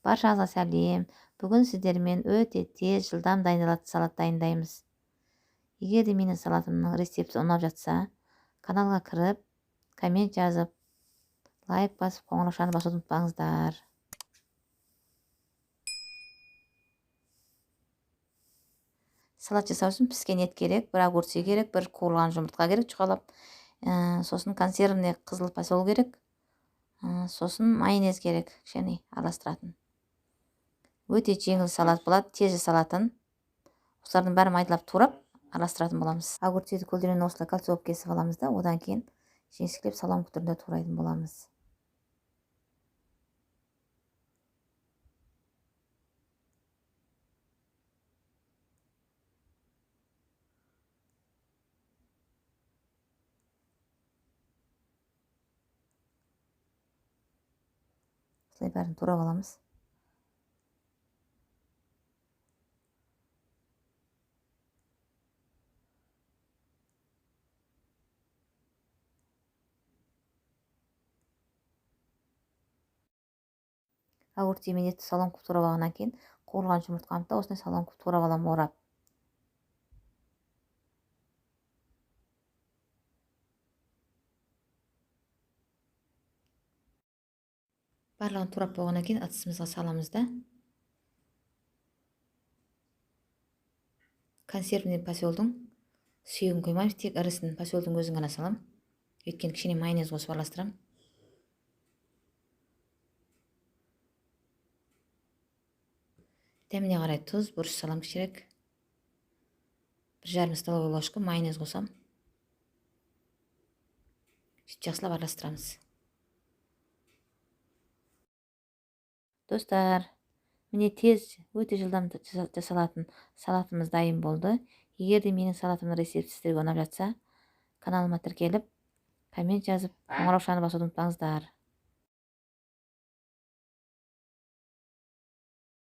Баршаңызға сәлем. Бүгін сіздермен өте тез, жылдам дайындалатын салат дайындаймыз. Егер де менің салатымның рецепті ұнап жатса, каналға кіріп, коммент жазып, лайк басып, қоңыраушаны басуды ұмытпаңыздар. Салат жасау үшін піскен ет керек, бір огурцы керек, бір қуырылған жұмыртқа керек жұқалап, сосын консервный қызыл посол керек, сосын майонез керек, кішкене араластыратын. Өте жеңіл салат болады, тез жасалатын. Осылардың бәрін майдалап турап араластыратын боламыз. Огурцты көлденең осылай кольцо болып кесіп аламыз да, одан кейін жіңішкелеп соломка түрінде турайтын боламыз. Осылай бәрін турап аламыз. Огурцы мен етті соломка турап алғаннан кейін қуырылған жұмыртқаны да осындай соломка турап аламын орап. Барлығын турап болғаннан кейін ыдысымызға саламыз да. Консервный посолдың сүйегін қоймаймыз, тек ірісін, посолдың өзін ғана саламын. Өйткені кішкене майонез қосып араластырамын. Дәміне қарай тұз, бұрыш салам кішірек. 1,5 столовый ложка майонез қосам. Сөйтіп жақсылап араластырамыз. Достар, міне тез, өте жылдам жасалатын салатымыз дайын болды. Егер де менің салатымның рецепті сіздерге ұнап жатса, каналыма тіркеліп, коммент жазып, қоңыраушаны басуды ұмытпаңыздар.